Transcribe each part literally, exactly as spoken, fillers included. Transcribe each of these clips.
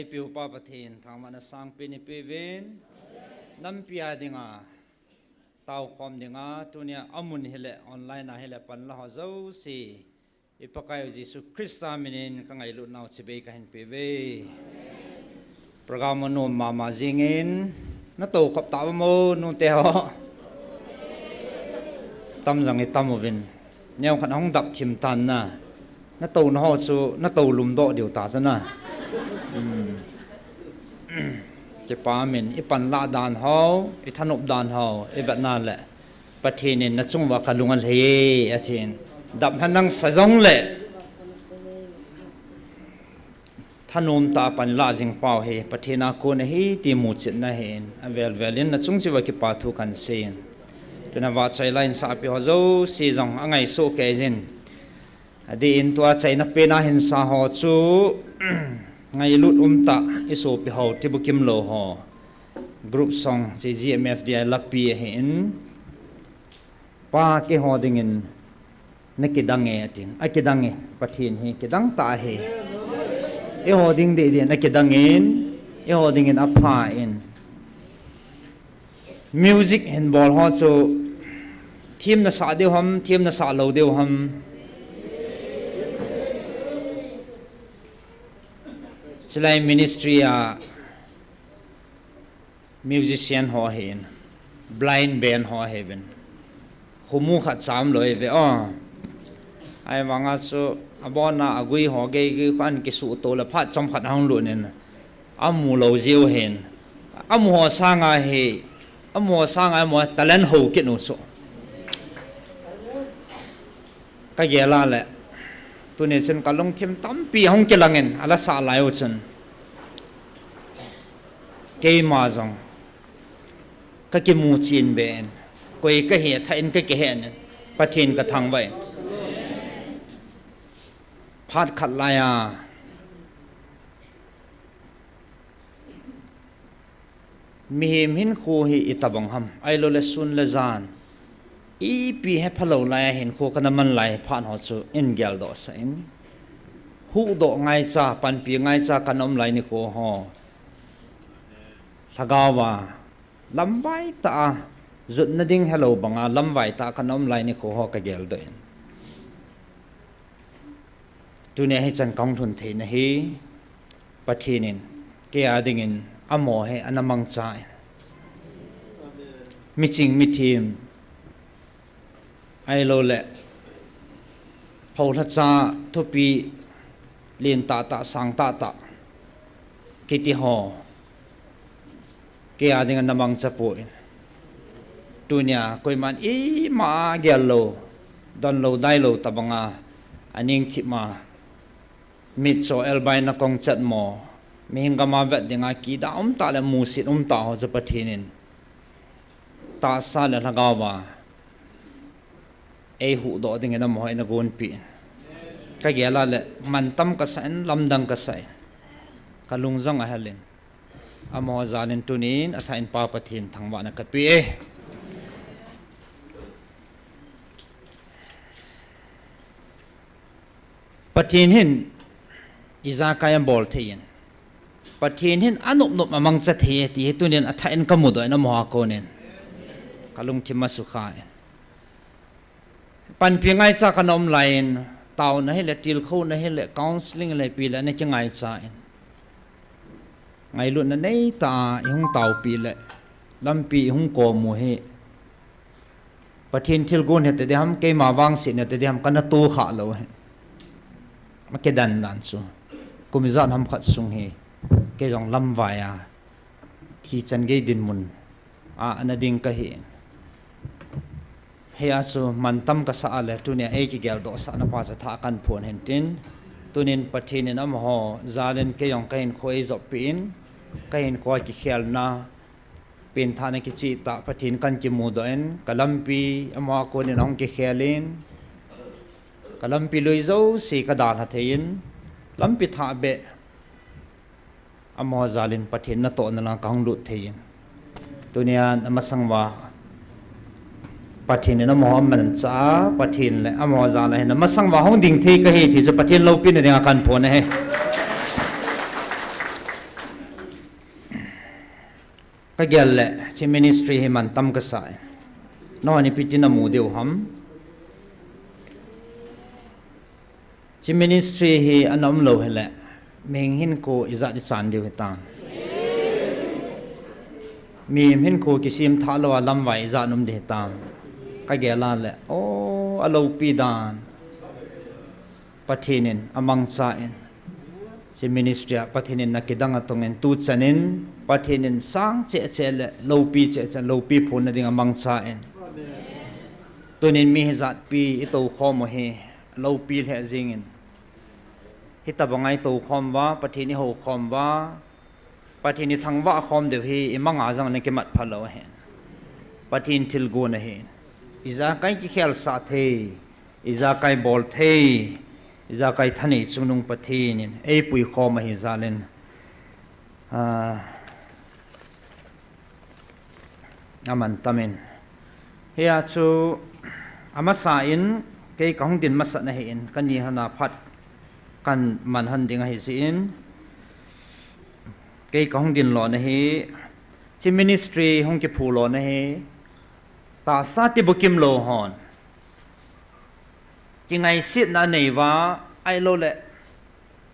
Ipi upa Pathen thangvahna sangpen ipeuvin, nampi a dinga, taokhom dinga, tunia amun hile, online a hile, panla ho jouse, i Pakaiu Jesu Christa minin kangailutnau chibai kahin peuve. Program anom mama jingin, natou khop tauvam o, nute ho. Tam jong itam uvin. Neokhat hung dap thim tan na. Natouna ho chu, natou lumdoh diu ta chu na. Kipa min, ipanlah dan ho, ithanop dan ho, ivetna le. Pathen in nachung uva kalung alhei e, atin. Dap hang nasa jongle. Thanom tah a panlah jing pau hi, Pathen a kon ahi, ti muchetna ahin, avel vel in nachung cheh uva kipa thu kahin seiyin. Tuna vahchoi la insahpi ho jouse jong angaisoh keiyin. Adeh in tua chaina pena hinsa ho chu, ngailut umtah, isopi ho, Tibukimlou ho. Group song, C G M F D I lapi ahin. Pa keiho dingin, nakidang e, atin. Akidang e, Pathen hi, kidang tah ahi. Eiho ding deh deh in, akidangin, eiho dingin, aphan. Music hin bol ho chu, thim nasah diu ham, thim nasah lou diu ham. Chulai ministry a, musician ho ahin, blind band ho ahiuvin. Khomu khat cham lou ahi ve o. Ahivanga chu abona agui ho gei gei khan kisuhto le phat chomkhat ahung lut in. Amu lou jiu ahin. Amu ho sanga hi, amu ho sanga amu talent ho kinu chu. Kagel a le. Tuni chun kalungthim tampi ahung kilangin, ala sah lai u chun. Keima jong. Kakimu chin ben. Koi kahi thah in kakihen. Pathen kathangvah in. Phat khat laiya. Mihem hinkho hi itobang ham. Ahilouleh sun le jan. Ipi hephalou laiya hinkho kana man lai phat ho chu in geldoh sah in. Huhdoh ngaicha, panpi ngaicha kana um lai nikho ho. Lhagao va, lamvai tah a, jutna ding helou banga, lamvai tah a kana um lai nikho ho kageldoh in. Tunia hichan kahung lhun theina hi, Pathen in, kei a dingin, amaho hi ana mangcha in. Miching mithem, ahilouleh, pholhacha thupi, lentah tah, sangtah tah, kiti ho. Kei a dinga ana mangcha poi. Tunia, koiman ima a gel lou, don lou, dai lou tobanga, aning thip ma, mitcho elbai na kong chet mo, mihing gam a vet dinga kidah umtah le musit umtah ho chu Pathen in. Tahsa le lhagao va. Eihuhdoh dingin amaho in agonpeh in. Kagel a le, mantam kasah in, lamdang kasah in. Kalung jong ahel in. Amaho jal in tunin, athah in Pa Pathen thangvahna kapeh e. Pathen hin ijakai abol thei in. Pathen hin anop nop a mangcha thei e ti hi tunin athah in kamudoh in amaho a konin. Kalungthim asukha in. Panpi ngaicha kana um lai in, taona hile, tilkhouna hile, counseling le ipi le ana kingaicha in. Ngailutna neitah a ihung taopi le, lampi ihung kom u hi. Pathen thilgon hita diham, keima vangset hita diham, kana tohkhah lou hi. Akidan dan chu. Kum ijat ham khat sung hi. Kei jong lamvai a. Thi chan gei dinmun. A, ana ding kahi. Hia chu mantam kasah a le, tunia eikigeldoh sahna pa chu thah kahin phong hin tin. Tunin Pathen in amaho, jal in kei jong kahinkho eijoppi in. Kahinkho a kikhelna. Pengthahna kicheh tah, Pathen kahin kimudoh in, kalampi, amaho a konin ahung kikhel in, kalampi lui jouse kadalha thei in, lampi thah beh, amaho jal in Pathen natohna lang kahung lut thei in. Tunia namasang uva, Pathen in amaho amanchah a, Pathen le amaho jal a hin namasang uva hung ding thei kahi ti chu Pathen loupina dinga kahin phong ahi. Kagel le, hiche ministry hi mantam kasa e. Nangho ipi tina mu diu ham. Hiche ministry hi ana umlou hile, mihem hinkho ijat ichan diu hitam. Mihem hinkho kisemthah lou a lamvai ijat um ding hitam. Kagel a le, o, aloupi dan. Pathen in amangchan, hiche ministry a Pathen in na kidang atongin, tuchan in Pathen in sang cheh cheh le loupi cheh cheh, loupi phonna ding amangchan. Tunin mi hijatpi itou khom u hi, loupi lheh jingin. Hitabang a itou khom uva, Pathen ihou khom uva, Pathen ithangvah khom diu hi, imang a jong ana kimat phalou ahi. Pathen thilgon ahi. Ijakai kikhelsah thei, ijakai bol thei, ijakai thanei chungnung Pathen in eipui khom ahi jal in, ah, amantam in. Hia chu amasa in, kei kahung din masat na ahin, kani hon a phat kaman hon ding ahi jeh in, kei kahung din lona hi, hiche ministry hung kiphu lona hi, tahsa tibukim lou hon kingaisetna anei uva, ahilou le,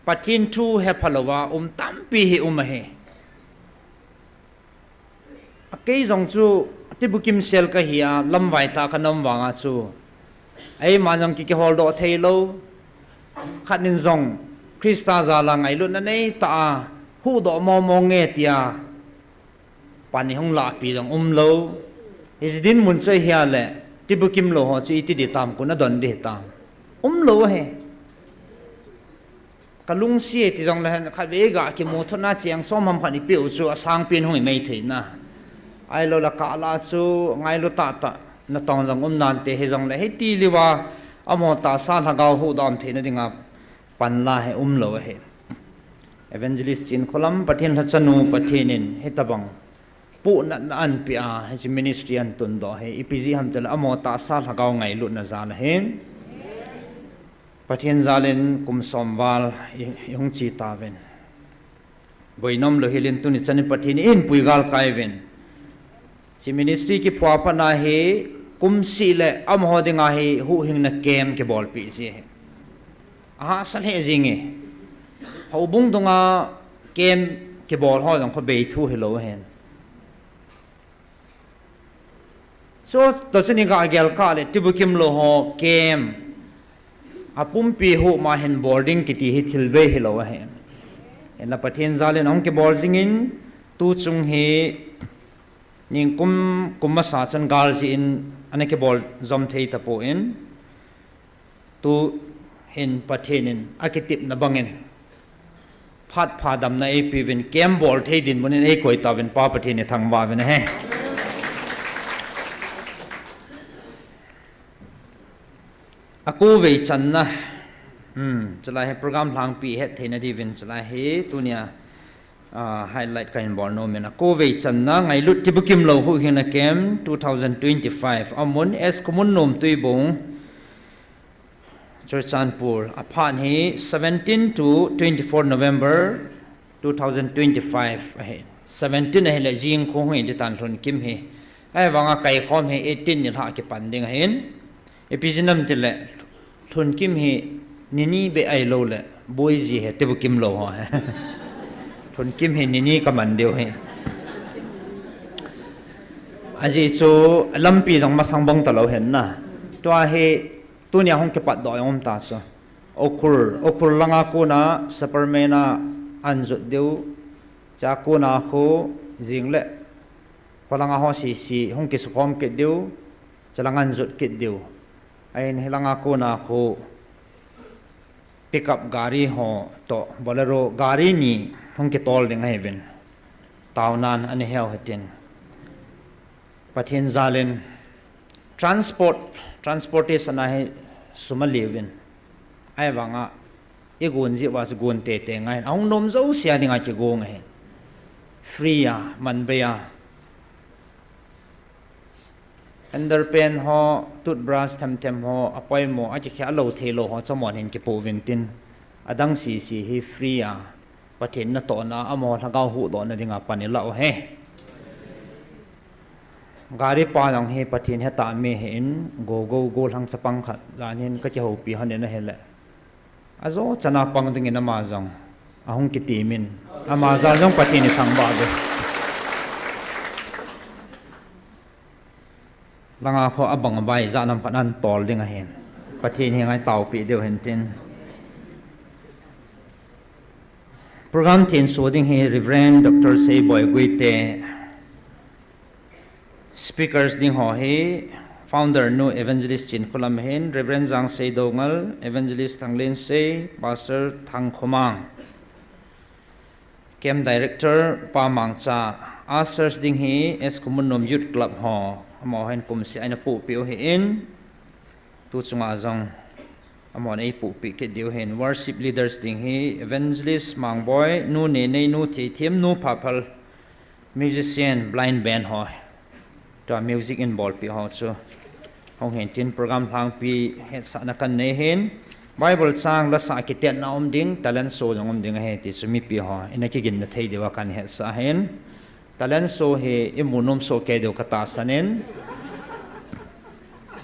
Pathen thu hepha lou uva um tampi hi um ahi. Akei jong chu tibukim sel kahi a, lamvai tah kana um vang a chu, eima jong ki, kihol doh thei lou. Khat in jong Christa jal a ngailutna nei tah a, huhdoh mong mong nge tia pan ihung lahpi jong umlou. Hiche dinmun chu ahia le, tibukim lou ho chu iti ding tam, koin adon ding hitam. Umlou ahi. Kalungset e ti jong le hen, khatvei ga kimu thot na cheng som ham khat ipeh u chu asangpen hung imai thei na. Ahilou le kah lah a chu ngailu tah tah natong jong um nante, hijong le hiti liu a amaho tahsa lhagao huhdoh theina dinga pan la hi umlou ahi. Evangelist Chinkholam, Pathen lhachanu, Pathen in hitabang puhnatna anapeh a, hiche ministry ahin tundoh hi, ipi jeh ham itile amaho tahsa lhagao ngailutna jal ahin. Pathen jal in kum som val i, ihung che tauvin. Boina umlou hel in tuni chan in Pathen in eihin pui galkai uvin. Hiche ministry kiphua pat na hi kum seh le amaho dinga hi huhhingna camp kibolpeh ji ahi. Ahahsa lheh jing e. Houbung dunga camp kibol ho jong kho bei thu hilou ahin. Chutoh chun iga gel kah le tibukim lou ho camp apumpi huhma hin bol ding kiti hi thil bei hilou ahi. Hinla Pathen jal in ahung kibol jing in, tu chung hi ningkum, kum masa chun gal jeh in ana kibol jom thei tapon, tu hin Pathen in akitepna bang in phat pha damna eipeuvin, camp bol thei dinmun in eikoi tauvin, Pa Pathen ithangvah uvin ahi. Akovei channa, hmm, chulai hi program lhangpi ihet theina diuvin chulai hi tunia, ah, highlight kahin bol nom in, akovei channa Ngailut Tibukim Lou Huhhingna Camp two thousand twenty-five, amun S Khomunnom, Tuibong, Churachandpur, aphat hi seventeen to twenty-four November two thousand twenty-five ahi. Seventeen ahile jing khu hung hi ding tan, lhunkim hi. Ahivanga kaikhom hi eighteen nilhah kipan ding ahin. Ipi jeh ham itile, lhunkim hi nini beh ahilou le, boi ji ahi, tibukim lou ho ahi. Lhunkim hi nini kaman diu ahi. Ajeh chu lampi jong masang bang talou ahin na. Tua hi tunia hung kipatdoh jong um ta chu. Ukhrul, Ukhrul langa kona Superman a ahin jot diu. Chua kona khu jing le, kholanga ho sese hung kisukhom kit diu. Chulanga ahin jot kit diu. Ahin hilanga kona khu pickup gari ho toh Bolero gari ni hung kitol ding ahiuvin. Taonan ana heu hitin. Pathen jal in transport, transportation a hi sum aleuvin. Ahivanga igon jeh uva chu gon teitei ngai. Ahung nom jouse a dinga kigong ahi. Free a, manbei a. Underpant ho, toothbrush themthem ho, apoimo, akikhel lou theilou ho, chamon hin kipouvin tin. Adang sese hi free a. Pathen natohna, amaho lhagao huhdohna dinga pan ilah u ahi. Gari pa jong hi Pathen hetah mi ahin, go go go lhang chapang khat, jan hin kakihoupi hon in ahile. Ajo chana pang dingin ama jong ahung kitimin. Ama jal jong Pathen ithangvah uve. Langa kho abang abai jat nam khat nan tol ding ahin. Pathen henga itaopi diu hintin. Program thenso ding hi Reverend Doctor Seiboi Guite, speakers ding ho hi Founder nu Evangelist Chinkholam ahin, Reverend Jangsei Doungel, Evangelist Thanglensei, Pastor Thangkhomang. Camp Director Pa Mangcha, ushers ding hi S Khumunom Youth Club ho, amaho hin kumseh a eina pohpeh u ahin, tu chunga jong amahon eipohpeh kit diu ahin, worship leaders ding hi Evangelist Mangboi, nu Nenei, nu Theithem, nu Phaphal, musician, blind band ho. Tua music in bolpeh ho chu hung hintin, program lhangpi hetsahna kanei ahin. Bible chang, lasah kitetna um ding, talent show jong um ding ahi ti chu mipi ho ina kiginna thei diuva kahin hetsah ahin. Talent show hi imu nom soh kei diu katahsan in.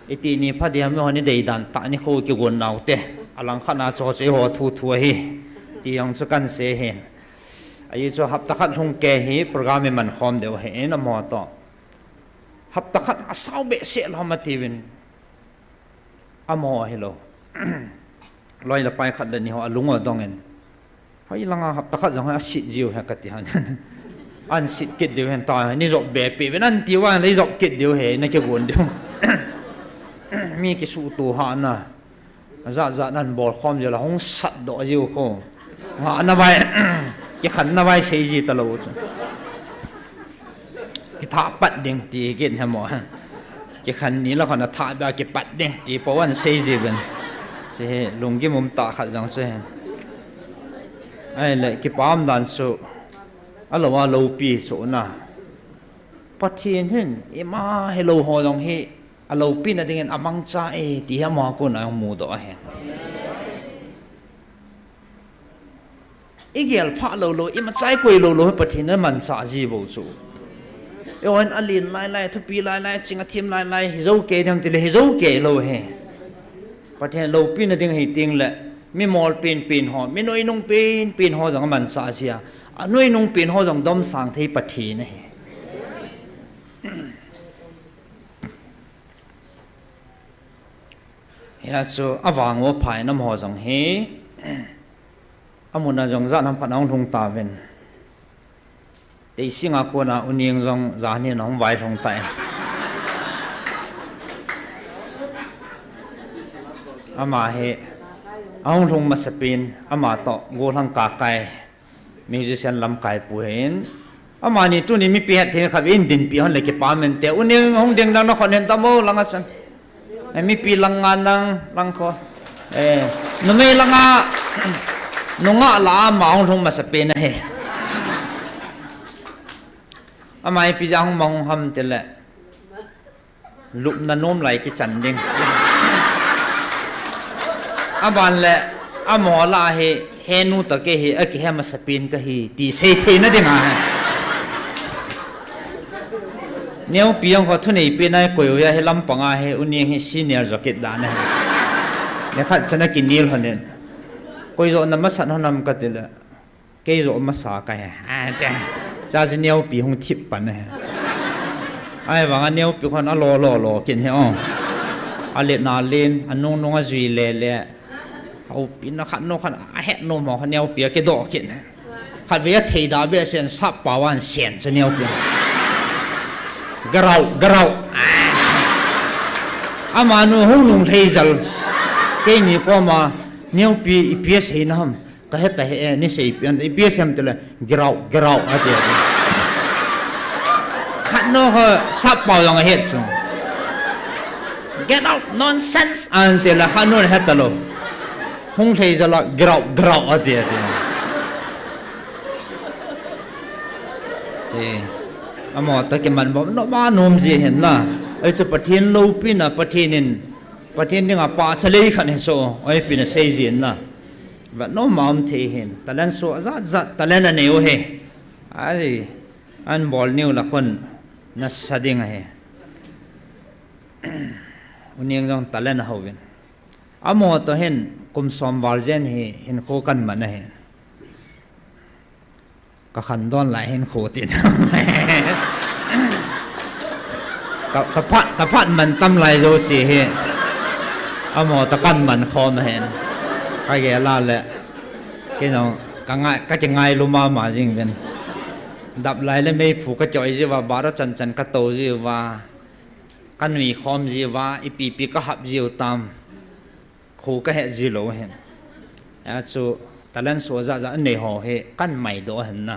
Iti ni pha dia, mihon idei dan tah nikho kigon nau te. Alangkhat na chu chu eiho thu thu ahi, ti jong chu kahin sei ahin. Ajeh chu hapta khat lhung kei hi program iman khom diu ahin, amaho toh hapta khat asao behseh lou ham atiuvin, amaho hilou, loi le pai khat le ni ho alung u adongin, hoilanga hapta khat jong hi asit jiu ahi kati hon. Ahin sit kit diu ahin, ta ni jop be peh uvin ahin tiuva, lei jop kit diu ahi, ina kigon diu. Mi kisuhto hahna ajat jat nan bolkhom jiu le hung satdoh jiu kho. Ngahna vai, kikhenna vai sei ji talou chu. Kithah pat ding ti kit hemo. Kikhen ni la khon athah beh a kipat ding ti pou ahin sei jiuvin. Hiche hi lunggim umtah khat jong chu ahi. Ahile kipa umdan chu, alou a loupi chu na, Pathen hin ima hilou ho jong hi aloupina dingin amangcha e ti hi amaho kona jong mudoh ahi. Igel phah lou lou, imacha ikoi lou lou hi Pathen in amansah ji bou chu. Eihon alen lai lai, thupi lai lai, ching athem lai lai hijou kei dem tile hijou kei lou ahi. Pathen loupina ding ahi tengle, mi mol pen pen ho, mi noinung pen pen ho jong amansah ji a, anoinung pen ho jong domsang thei Pathen ahi. Hia chu avang u apha in amaho jong hi, amuna jong jat nam khat ahung lhung tauvin. Teisinga kona U Neng jong jan hin ahung vailhung tan. Ama hi ahung lhung masapen, ama toh gollhang kakai, musician lamkai pu ahin. Amani tuni mipi hetthei khat in dinpi hon le kipa mente. U Neng hung ding lang, nakhut hin tam o langa chun. Mipi lang nga nang, lang kho. Numei langa nungah lah a ama hung lhung masapen ahi. Ama ipi jeh a hung mang ham tile, lupna nom lai kichan ding. Aban le, amaho lah a hi, henu toh kei hi akihe masapen kahi ti sei theina dinga ahi. Neopi jong kho thuneipen a ikoi u ahi, lampanga hi U Neng hi senior jo kit dan ahi. Nikhat chun akinel lhonin, koi jo na masat lhon ham katile, kei jo masa kahi, ati. Chuin neopi hung thip pan ahi. Ahivanga neopi khon alo lo lo kit ahi o. Alet na len, anung nung ajui le le. Aupina khat nu khat ahet nom ho kha neopi akidoh kit ahi. Khatvei athei da behseh in sappao ahin sen chu neopi. Garau, garau. Amanu hung lunglhai jal. Keini koma, neopi ipi asei na ham kahe tahih e, nei seipeh in, ipi asei em tile, "Get out, get out," ati, ati. Khat nu kho sappao jong ahet chu. "Get out, nonsense," ahin tile, khat nu ahe talou. Hung lhai jal a, "Get out, get out," ati, ati. Che. Amaho toh kiman bou, nom a nom ji ahin na. Ahi chu Pathen loupina, Pathen in, Pathen dinga pahcha lei khat ahi chu, oipi na sei ji ahin na. Vet nom a um thei ahin, talent show ajat jat talent anei u ahi. Ahi, ahin bol niu lah khun nasa ding ahi. Uning jong talent ahouvin. Amaho toh hin kum som val jen hi hinkho kaman ahi. Ka khandon lai hinkho tin. Ka, ka phat, ka phat man tam lai jouse hi. Amaho toh kaman khom ahin. Ka gel a le. Kei jong, ka ngai, ka kingailu mama jing uvin. Dap lai le meiphu ka choi jiuva, baro chan chan ka tou jiuva. Ka nui khom jiuva, ipi ipi ka hap jiu tam. Kho ka het ji lou hin. Achu talent soh jat jat anei ho hi kan maidoh hin na.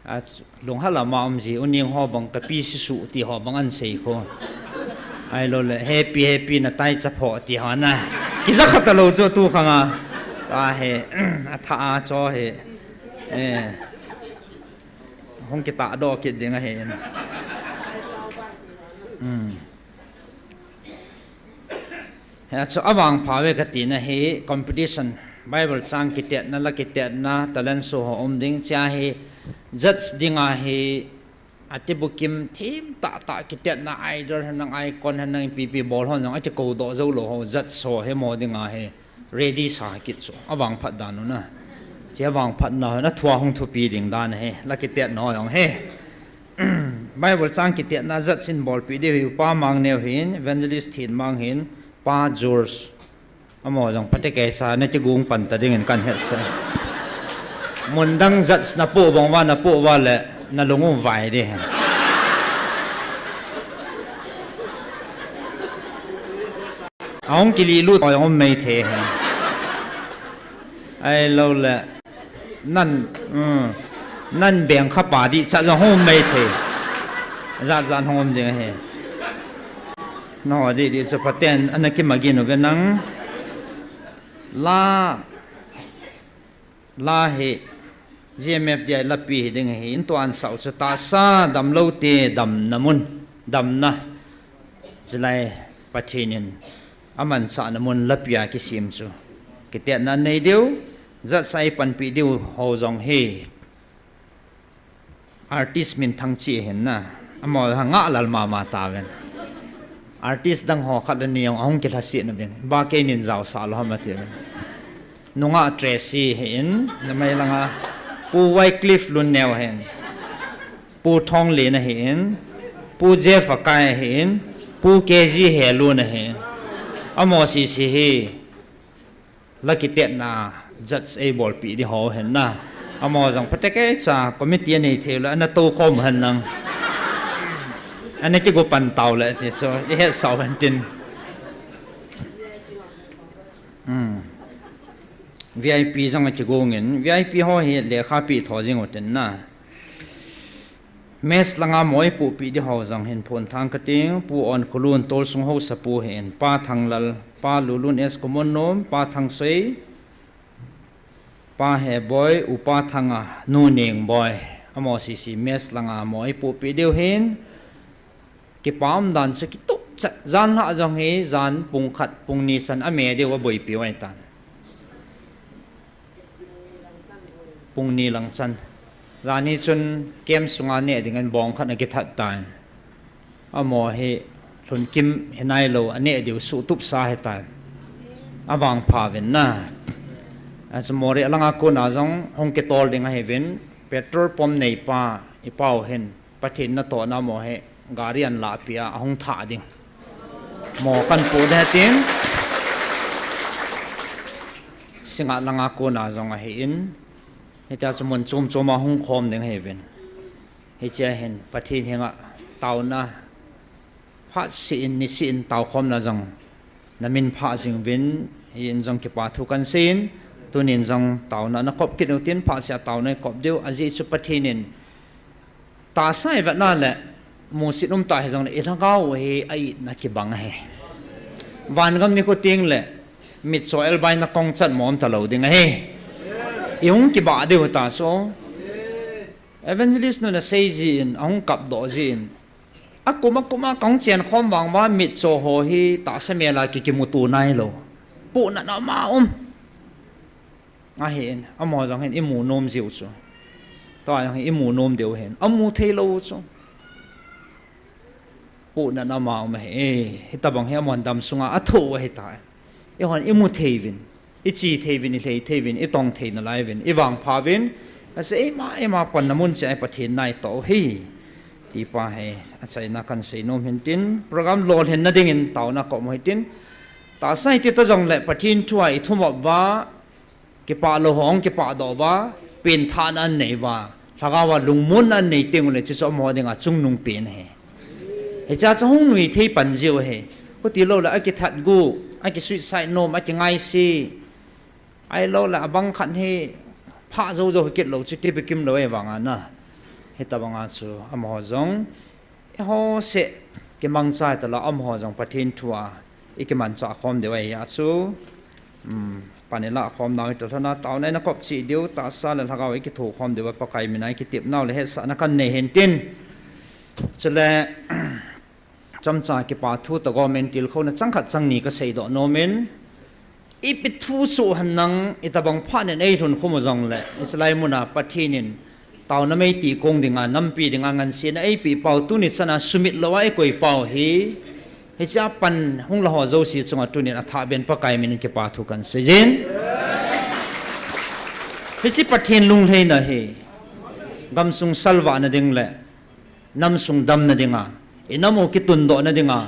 Achu lunghel a ma um ji, uning ho bang ka pi sisuh ti ho bang an sei kho. Ahilou le, happy, happy na tai chap ho ti ho na. Kija kha talou chu tu khang a. Tua hi, atha a cho hi. Eh. Hung kitah doh kit ding ahi in. Hmm. Hia chu avangpha ve kati na hi competition, Bible chang kitetna, la kitetna, talent show ho um ding chia hi judge dinga hi ati bukim thim tah tah kitetna idol henlang icon henlang ipi ipi bol hon jong akikou doh jou lou ho judge ho hi mo dinga hi ready sa kit chu avangphat dan u na. Chia vangphatna ho na thua hung thupi ding dan hi la kitetna ho jong hi. Bible chang kitetna judge in bolpi diu hi Upa Mangneo hin, Evangelist Thinmang hin, Pa George. Amaho jong pate kei sa na kigung pan ta ding in kan het sa. Mun dang judge na po bang uva na po uva le na lung um vai di hen. Ahung kili lut jong um mei thei hen. Ahilou le. Nan, um, nan beng kha pa di cha jong hung um mei thei. Jat jat hung um ding ahi. Naho di di chu phaten ana kimagin uve nang. La, la hi G M F D I lapi hi ding ahi, in tua an sau chu tahsa damlou te damna mun, damna. Chulai Pathen in amansahna mun lapi a kisem chu kitetna nei diu, judge a eipanpi diu ho jong hi artist minthang chi hin na, amaho ha ngah lal mama tauvin. Artist dang ho khat le ni jong ahung kilhaset na uvin, ba kei nin jaosah lou ham ati uvin. Nungah Tracy hi in, namai langa Pu Wycliffe Lunneo hin. Pu Thonglen ahi in, Pu Jeff Akai ahi in, Pu K G Helun ahi in. Amaho sisi hi la kitetna judge eibolpi di ho hen na. Amaho jong phatecha committee anei thei le ana tou khom hen nang. Ana kigo pan tau le ti chu i het sau hen tin. Hmm. V I P jong a kigong in, V I P ho hi lekha pi tho jing u tin na. Mess langa mo eipupi di ho jong hin phone thang kating, Pu Onkholun Tolsung Haosapu hin, Pa Thanglal, Pa Lulun S Kumonnom, Pa Thangsei, Pa Heboi, Upa Thanga, Nu Nengboi, amaho sisi mess langa mo eipupi diu hin, kipa um dan chu kitup chat, jan lhah jong hi, jan pung khat, pung ni chan a me diu a boipi u ahitan. Pung ni lang chan. Jan hi chun camp sunga neh ding in bong khat a kithat tan. Amaho hi lhun kim hi nailou a neh diu suhtup sa hitan. Avangpha uvin na. Achu Moreh langa kona jong hung kitol ding ahiuvin. Petrol pump neipa, i pau hin. Pathen natohna mo hi gari an lahpia ahung thah ding. Mo kan pu de tin. Singa langa kona jong ahi in. Hitia chu mun chom chom a hung khom ding ahiuvin. Hichea hin Pathen henga taona phat si in ni si in tao khomna jong. Na min pha jing uvin, hi in jong kipa thu kan sei in, tunin jong taona na kop kit u tin, pha sia taona i kop diu, ajeh chu Pathen in tahsa i vetna le, musit um ta hi jong le, i lhagao hi a itna kibang ahi. Vangam ni khu ting le, mitcho elbai na kong chat mom ta lou ding ahi. I hung kibah diu ta so. Evangelist nu na sei ji in, a hung kap doh ji in, A kum a kum a kong chen khom vang va mitcho ho hi tahsa mel a ki kimuto nailou. Puhna na ma um. Ahin, amaho jong hin i mu nom jiu chu. Tua jong hin i mu nom diu hin. A mu thei lou chu. Pohna na ma um ahi. Hitabang hi amahon damsunga athoh u ahitai. Eihon imu thei uvin, iche thei uvin, ilhei thei uvin, itong thei nalai uvin, ivangpha uvin, ase eima eima panna mun cheh a Pathen naitoh u ahi. Tipa hi achaina kahin seinom hintin, program lolhinna dingin taona kaum u hitin, tahsa hiti ta jongle Pathen thua ithumop uva, kipah lou hon kipah doh uva, penthahna anei uva, lhagao a lungmonna anei teng uleh, chuchu amaho dinga chungnung pen ahi. Hichea chu hung nui thei pan jiu ahi. Khuti louleh akithat gu, akisuicide nom, akingaise, ahilouleh abang khat hi phah jou jou hikit lou chu tipi kim lou ahivanga na. Hitabanga chu amaho jong eiho seh kimangcha talou, amaho jong Pathen thua ikimanchah khom diu ahi a chu, um, pan ilah khom nau hita lhona, taona ina kop cheh diu, tahsa le lhagao ikitho khom diu a Pakai mina ikitep nau le hetsahna kahin nei hintin. Chule, chomcha kipa thu toh government tilkhouna chang khat chang ni kaseidoh nomin, ipi thu soh henlang, itabang phatnin eilhun khum u jongle, hichelai muna Pathen in taona meiti kong dinga, nampi dinga ngansena eipeh pau, tuni chana sumit louva eikoi pau hi, hichea pan hung la ho jouse chunga tunin athahbeh in Pakai minin kipa thu kahin seijin. Hiche Pathen lunglhaina hi gamsung salvahna ding le namsung damna dinga, inam u kitundohna dinga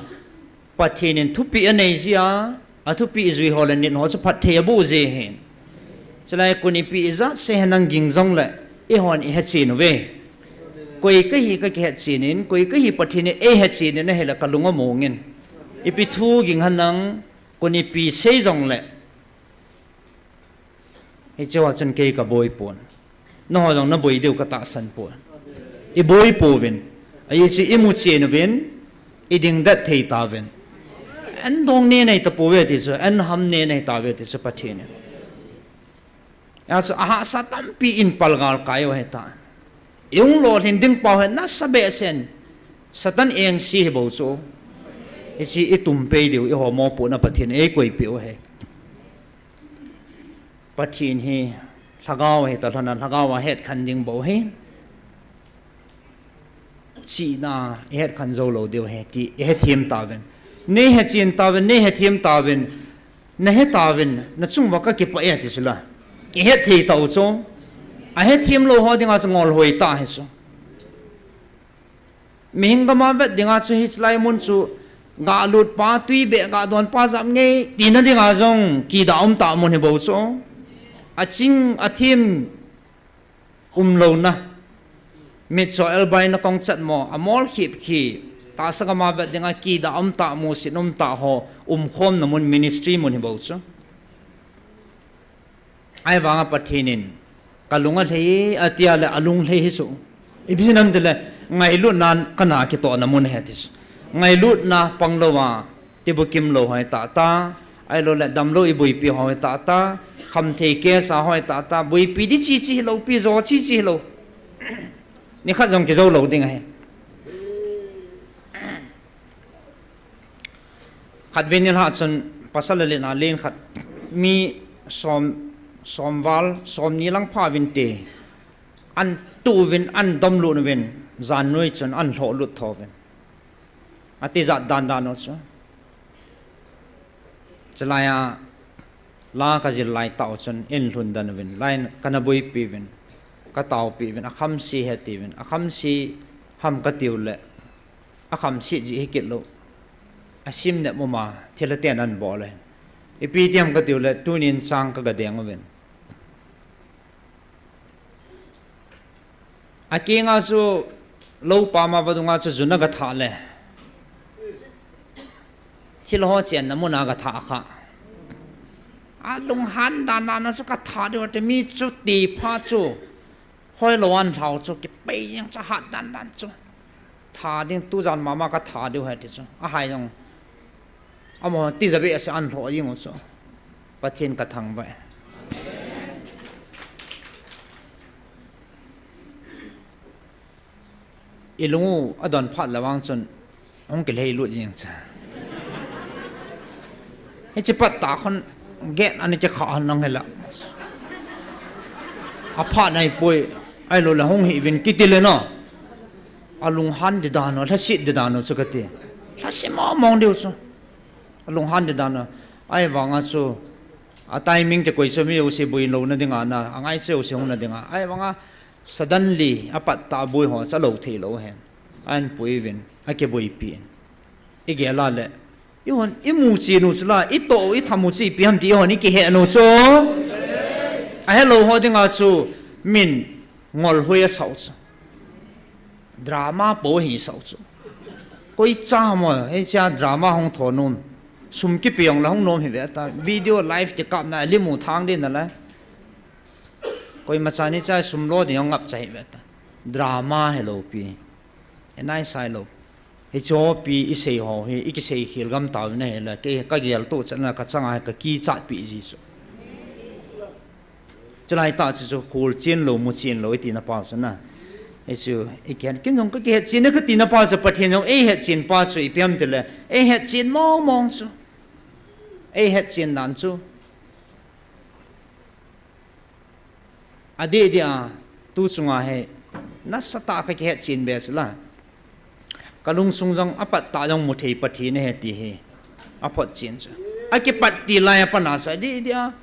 Pathen in thupeh anei jia, athupeh jui ho le nit ho chu phatthei aboh ji ahin. Chulai konipi ijat seh henlang ging jongle, eihon ihetchen uve. Koi kahi kakihetchen in, koi kahi Pathen in eihetchen in ahile kalung amongin. Ipi thu ging henlang, konipi sei jongle, hicheho chun kei kaboi pon. Nangho jong naboi diu katahsan pon. Iboi pouvin. Ajeh chu imu chen uvin, idingdet thei tauvin. An dong ne nei tapouve ti chu, an ham ne nei tauve ti chu Pathen in. Achu ahahsa tampi in palgal kai u ahitan. Ihung lolhin ding pau hi nasa behseh in. Satan engse hi bou chu. Hiche itumpeh diu, ihomopohna Pathen in eikoipeh u ahi. Pathen hi lhagao hita lhona, lhagao a hetkhen ding bou ahi. Chihna ihetkhen jou lou diu ahi ti ihethem tauvin. Neihetchen tauvin, neihethem tauvin. Nahe tauvin, nachunguva kakipah e ti chula. Ihet thei tau chu. Ahethem lou ho dinga chu ngol hoi tah ahi chu. Mihing gama vet dinga chu hichelai mun chu, galutpa, twi beh gadonpa jap ngei tina dinga jong kidah umtah mun hi bou chu. Aching athem umlouna, mitcho elbaina kong chatmo, amol khip khi, tahsa gama vet dinga kidah umtah, musit umtah ho umkhomna mun, ministry mun hi bou chu. Ahivanga Pathen in, kalung alhai e, atia le alunglhai hi chu. Ipi jeh ham itile, ngailutna kana kitohna mun ahi ti chu. Ngailutna panglouva, tibukim lou hoi tahtah, ahiloule damlou iboipi hoi tahtah, khamthei case a hoi tahtah, boipi di cheche hilou, pi jo cheche hilou. Nikhat jong kijou lou ding ahi. Khatvei nilhah chun pasal le len a len khat mi som, som val, somni lang pha uvinte. An tuh uvin, an domlut uvin, jannoi chun an lhohlut tho uvin. Atijat dandan u chu. Chulaiya, la kajil laitah u chun, eilhun den uvin, la in kana boipi uvin, kataopi uvin, akhamse ahi ati uvin, akhamse ham katiule, akhamse jeh hikit lou. Asim nep uma, thilha ten an bol e. Ipi ti ham katiule, tunin chang kagadeng uvin. Akenga chu, lou pama vadunga chu jun agathah le, thilha ho chenna muna gathah kha. Alunghan dandan u chu kathah diu ati, mi chu tipha chu, hoilou anlhau chu, kipei jeng chu ahat dandan chu. Thah ding tujan mama kathah diu ahi ti chu. Ahai jong. Amaho tijat behseh in anlhoh jing u chu. Pathen kathangvah e. Ilung u adon phat le vang chun, hung kilheilut jeng chu. Hiche pat tah khun gate ana kikhah henlang hila. Aphat naipoi, ahiloule hung hih uvin kiti le na. Alunghan di dan u, lhaset di dan u chu kati. Lhase mong mong diu chu. Alunghan di dan a. Ahivanga chu, a timing te koi chu mi jouse boina louna dinga na, angai chu jouse hungna dinga. Ahivanga suddenly apat tah boi ho chu alou thei lou hen. Ahin pui uvin, akiboipi in. Igel a le, ihon imu chen u chu la, itoh u itham u chu ipi ham ti ihon ikihet u chu. Ahelou ho dinga chu min ngol hoi asah u chu. Drama po ahisah u chu. Koi cha mo, hichea drama hung tho nom. Sum kipe jong la hung nom hi ve ta. Video live kikapna, lim u thang din na la. Koima chan hichea sum lo ding jong ngapcha hi ve ta. Drama hilou pi. Enai sai lou. Hiche ho pi isei ho hi, ikisei khel gam tauvin ahile, kei kagel toh chan a kachang a hi kakichat pi ji chu. Chulai tah chu chu khol chen lou, mu chen lou, itina pa chu na. Hichu, ikihen, ken jong kakihet chen e katina pa chu, Pathen jong eihet chen pa chu, ipi ham tile, eihet chen mong mong chu. Eihet chen dan chu. Adeh deh a, tu chunga hi, nasatah a kakihet chen be chu la. Kalungsung jong apat tah jong mu thei Pathen ahi ti hi. Aphot chen chu. Akipat til lai a pat a chu adeh deh a.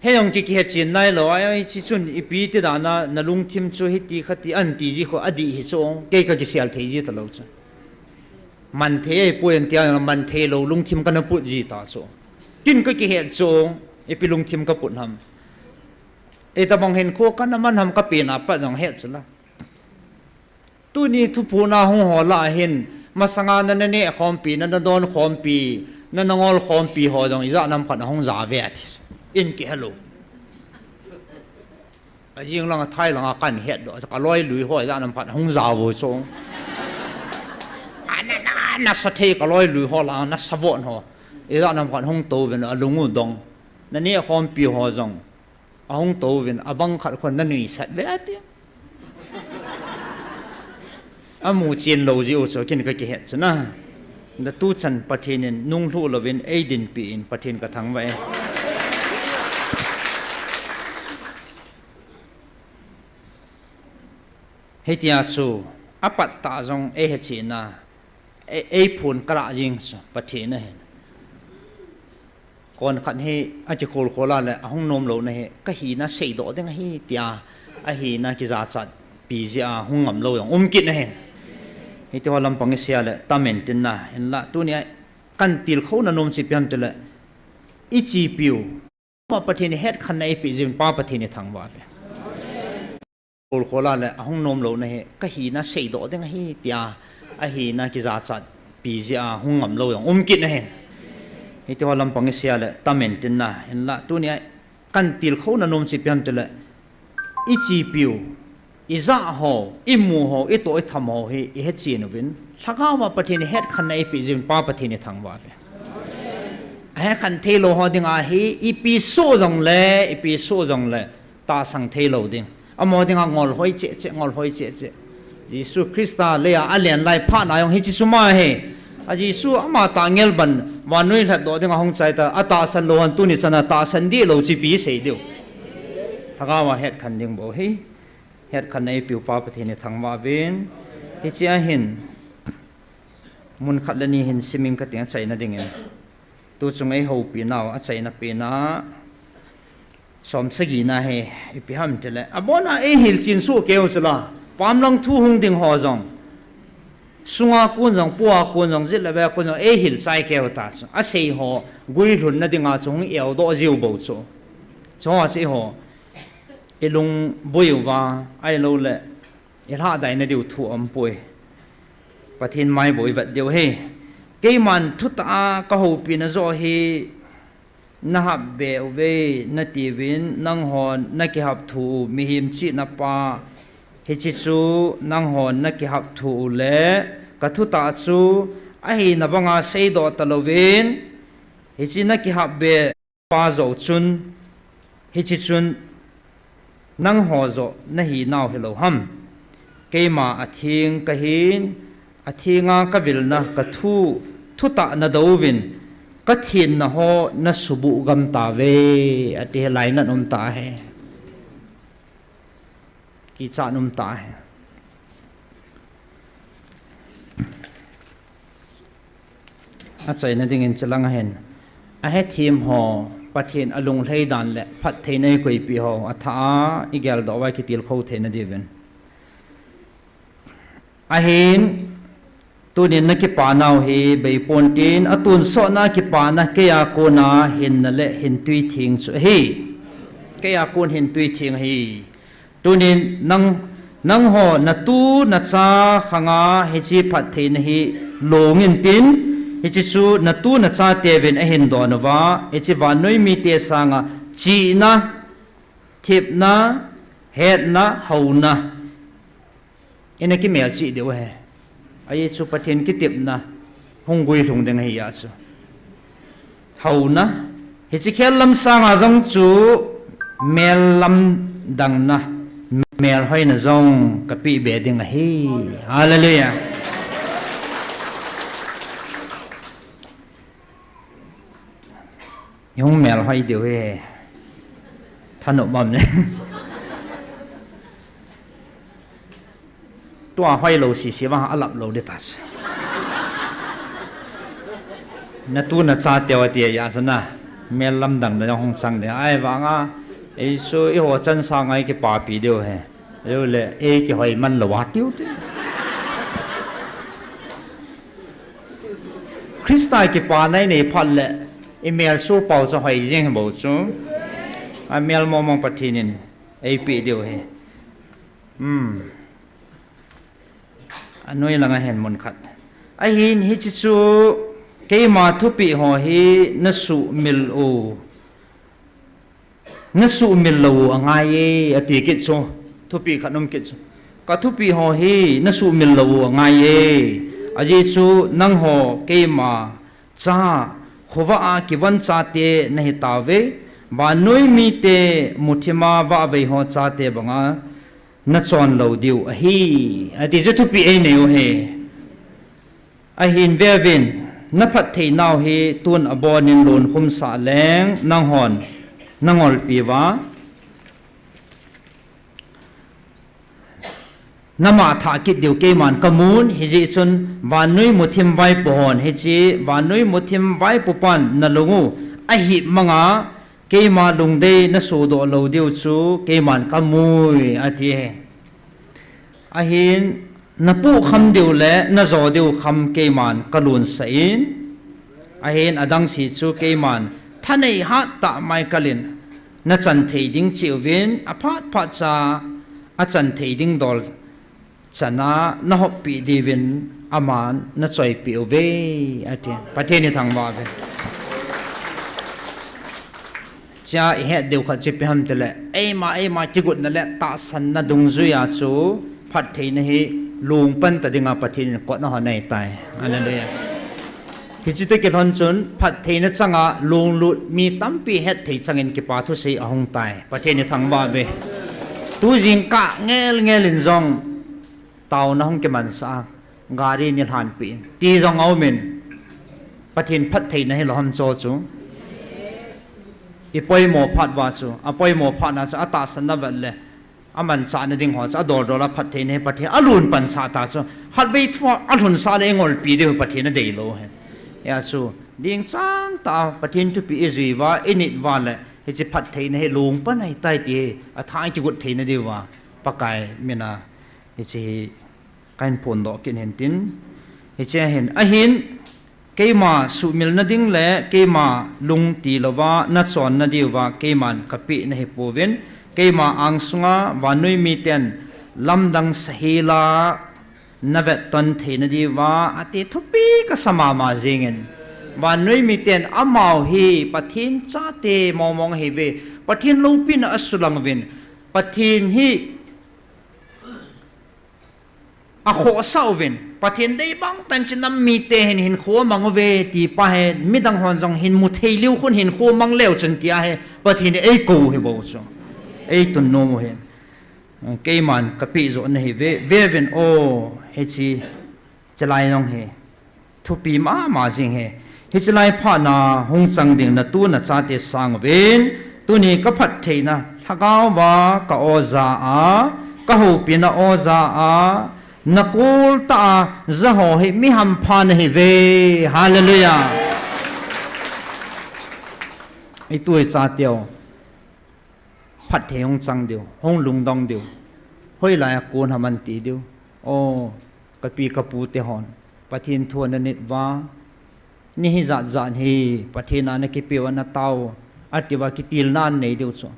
Hijong ki, kihet chen nailou, ai, ai, hiche chun ipi ti dan a, nalungthim chu hiti khati ahin ti ji kho adih hi chu, kei kakisel thei ji talou chu. Man thei ahipoi ahin tia, man thei lou lungthim kana put ji ta chu. Ken kakihet chu, ipi lungthim kaput ham. Itobang hinkho kana man ham kapen a pat jong het chu la. Tuni thuphon a hung ho lah a hin, masanga na, naneh khompi, na, nadon khompi, na, nangol khompi ho jong ijat nam khat ahung ja ve ati. In kihelou. Ajing lang a thai lang a kahin hetdoh, kaloi lui ho ijat nam khat ahung ja vo chu. Ana, na, nasa thei kaloi lui ho lang, nasa von ho. Ijat nam khat hung tou vin alung u dong. Naneh khompi ho jong. Ahung tou vin, abang khat khun nanuisat ve ati. Amu chen lou ji u chu, ken kakihet chu na. Natu chan Pathen in nunglhuh louvin eidinpi in Pathen kathangvah e. Hitia chu, apat tah jong eihe chen a, ei, eiphon kalah jing chu, Pathen ahin. Konkhat hi akikhol khol a le, ahung nom louna hi, kahina seidoh ding ahi, tia, ahina kijachat pi jeh a, hung ngam lou jong um kit ahi. Hitiho lampang isei a le, tamen tin na, hinla, tunia, kahin tilkhouna nom chu ipi ham tile, ichepiu, Pa Pathen in hetkhenna eipeh jeh in Pa Pathen ithangvah uve. Khol khol a le, ahung nom louna hi, kahina seidoh ding ahi, tia, ahina kijachat pi jeh a, hung ngam lou jong um kit ahi. Hitiho lampang isei a le, tamen tin na, hinla, tunia, kahin tilkhouna nom chu ipi ham tile, ichepiu, ijah ho, imu ho, itoh itham ho hi, ihe chen uvin, Lhagao a Pathen in hetkhenna eipeh jeh in Pa Pathen ithangvah uve. Ahetkhen theilou ho dinga hi, ipi soh jongle, ipi soh jongle, tahsan theilou ding. Amaho dinga ngol hoi cheh cheh, ngol hoi cheh cheh. Jesu Christa leiya alen lai phat na jong hiche chu ma ahi. A Jesu amatah ngelban, vannoi lhatdoh dinga hung chai ta, atahsan lou hon tuni chan a tahsan dih lou chu ipi sei diu. Lhagao a hetkhen ding bou ahi. Hetkhenna eipeu Pa Pathen ithangvah uvin. Hichea hin, mun khat le ni hin siming kating achaina dingin. Tuchung eihoupi nau achaina pen a. Som sagi na hi, ipi ham tile. Abona eihilchen soh keu chu la. Pamlang thu hung ding ho jong. Sunga kon jong, pua kon jong, jet le ve kon jong, eihil chai keu ta chu. Asei ho, guilhunna dinga chu hung eudoh jiu bou chu. Chuho chu eiho. Ilung boi uva, ahilou le, ilhahdaina diu thu aumpoi. Pathen mai boi vet diu ahi. Keiman thutah a kahoupina joh hi, nahapbe uve natiuvin, nanghon nakihapthu u, mihem chihna pa, hiche chu nanghon nakihapthu u le, kathutah chu, ahina banga seidoh talouvin, hiche nakihapbe pa joh chun, hiche chun, nangho joh nahinau hilou ham. Keima atheng kahin, athenga kavilna kathu, thutah nadouvin, kathenna ho nasubuh gam tauve, ati hi lainat um tah ahi. Kichat um tah ahi. Achaina dingin chilang ahin, ahethem ho, Pathen alunglhai dan le phattheina eikoipeh ho, athah a igeldoh uva kitilkhou theina diuvin. Ahin, tunin nakipanau hi beipontin, atonsotna kipana keiya kona hinna le hintwi theng chu ahi. Keiya kon hintwi theng ahi. Tunin nang, nangho natu nacha khanga hiche phattheina hi longintin, hiche chu natu nachateuvin ahin don uva, hiche vannoi mite sanga chihna, thepna, hetna, houna ina kimelchih diu ahi. Ajeh chu Pathen kitepna hung guilhung ding ahia chu. Houna, hiche khel lam sanga jong chu mel lamdangna, melhoina jong kapeh be ding ahi. Hallelujah. Ihung melhoi diu hi. Thanop bam le. Tua hoilou sese vang alap lou ding ta chu. Natu nachateu ati a chu na. Mel lamdangna jong hung chang ding. Ahivanga, eisu eiho chan sanga ikipapi diu ahi. Ahilouleh eikihoi man lou a tiu tiu. Christa kipana inei phat le, imelsoh pau chu hoi jeng bou chu. Amel mong mong Pathen in eipeh diu ahi. Anoi langa hin mun khat. Ahin hiche chu keima thupeh ho hi nasuhmil u, nasuhmil lou u angai e, ati kit chu. Thupeh khat um kit chu. Kathupeh ho hi nasuhmil lou u angai e. Ajeh chu nangho keima cha, khovah a kivon chate nahitauve. Vannoi mite muthima vahvei ho chate banga nachon lou diu ahi, ati chu thupeh einei u ahi. Ahin veuvin, naphattheinau hi tun abonin lonkhum sah leng nanghon nangolpi uva, nama thah kit diu keiman kamun, hijeh chun vannoi muthim vaipo hon hiche vannoi muthim vaipopan nalung u ahip manga keima lungdei nasodoh lou diu chu keiman kamun, ati ahi. Ahin, napoh kham diu le najo diu kham keiman kalunsah in, ahin adangse chu keiman thanei hattah Michael in nachan thei ding cheh uvin, aphat phat cha achan thei ding dol chana nahoppeh diuvin aman nachoipeh uve, ati. Pathen ithangvah uve. Chea ihet diu khat chu ipi ham tile, eima, eima kigotna le tahsanna dungjuia chu phattheina hi lungpan ta dinga Pathen in kot ana hon ahitai. Hallelujah. Hiche toh kilhon chun phattheina changa lunglut mi tampi hetthei changin kipa thusei ahung tai. Pathen ithangvah uve. Tu jingkah ngel ngel in jong taona hung kimansah a, gari neilhanpeh in ti jong aumin, Pathen phattheina hilou ham cho chu. Ipoimo phat uva chu, apoimo phatna chu atahsanna vet le amanchahna ding ho chu adol dol a phattheina hi Pathen alungpansah ta chu. Khatvei thua alhunsah le ingolpi diu Pathen adeilou ahi. Hijeh chun dingchang tah a Pathen thupeh ijui uva, init uva le hiche phattheina hi lungpan ahitai ti hi athah a kigot theina diuva Pakai mina hiche hi kahin phondoh kit hintin. Hiche ahin, ahin, keima suhmilna ding le keima lungtilouva nachonna diuva keiman kapeh nahipouvin, keima angsunga vannoi miten lamdang sahela navetton theina diuva ati, thupi kasa mama jengin. Vannoi miten amau hi Pathen chate mong mong ahiuve. Pathen loupina asulang uvin, Pathen hi akhohsah uvin, Pathen deibang tah in hiche nam mite hin hinkho amang uve ti pa hi midang hon jong hin muthei leu khun hinkho mang leu chun tia hi Pathen in eikou u hi bou chu. Eitun nom u hin. Keiman kapeh joh nahiuve, veuvin o, hiche, hiche lai jong hi thupi mama jeng ahi. Hiche lai phatna hung chang ding natu nachate sanguvin, tuni kaphattheina lhagaova ka-o ja a, kahoupina o ja a, Nakol tah a jaho hi mi hampha nahiuve. Hallelujah. Itu ichateu. Phatthei hung chang diu, hung lungdong diu. Hoilai a kon ham anti diu. O, kapi kapu tehon Pathen thu ananit uva, ni hijat jat hi Pathen a nakipeu anatao, atiuva kitilna anei diu chu.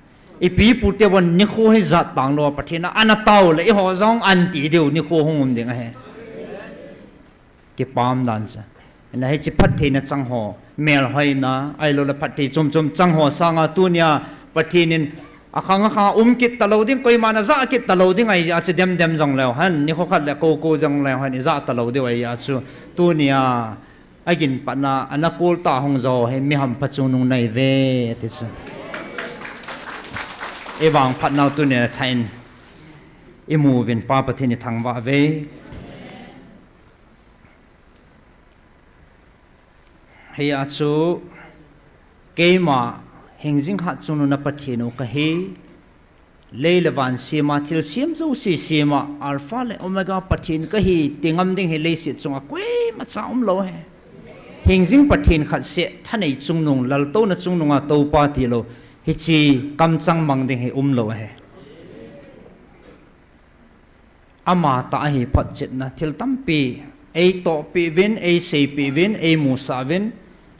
Ipi ipu teuvin nikho hijat tanglou a Pathen a anatao le eiho jong anti diu, nikho hung um ding ahi. Kipah dan chu. Hiche phattheina chang ho, melhoina, ahilouleh phatthei chom chom chang ho sanga tunia Pathen in akhang akhang a um kit talou ding, koiman aja kit talou ding ahijeh chu, dem dem jongleu hen, nikho khat le ko ko jongleu hen, ija talou diu ahijeh chu, tunia agin patna a nakol tah a hung jaho hi mi hampha chungnung nahiuve, ati chu. Ivangphat nau tunia thah in imu uvin Pa Pathen ithangvah uve. Hijeh chu, keima hingjing hatchungnung a Pathen u kahi, lei le van sema thilsem jouse sema Alpha le Omega Pathen kahi ti ngam ding hi leiset chunga koimacha umlou ahi. Hingjing Pathen khat seh, thanei chungnung, laltouna chungnunga toupa tilou, hiche kamchang mang ding hi umlou ahi. Ama tah ahi photchetna thil tampi eitohpeh uvin, eiseipeh uvin, eimusah uvin,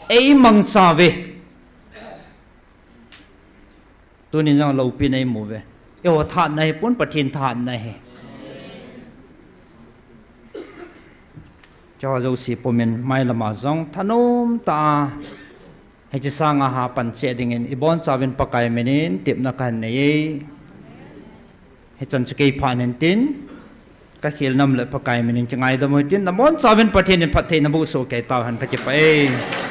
eimangcha uve. Tunin jong loupina eimu uve. Eiho thahatna hipon, Pathen thahatna ahi. Hicheho jouse pumin mailama jong thanom tah a hiche sanga hapan cheh dingin ibonchauvin Pakai minin tepna kahin nei e. Hichan chu kei phat hintin, kakhel nam le Pakai minin kingaidam u hitin, nabonchauvin Pathen in phatthei naboh soh kei tauhen, kakipah e.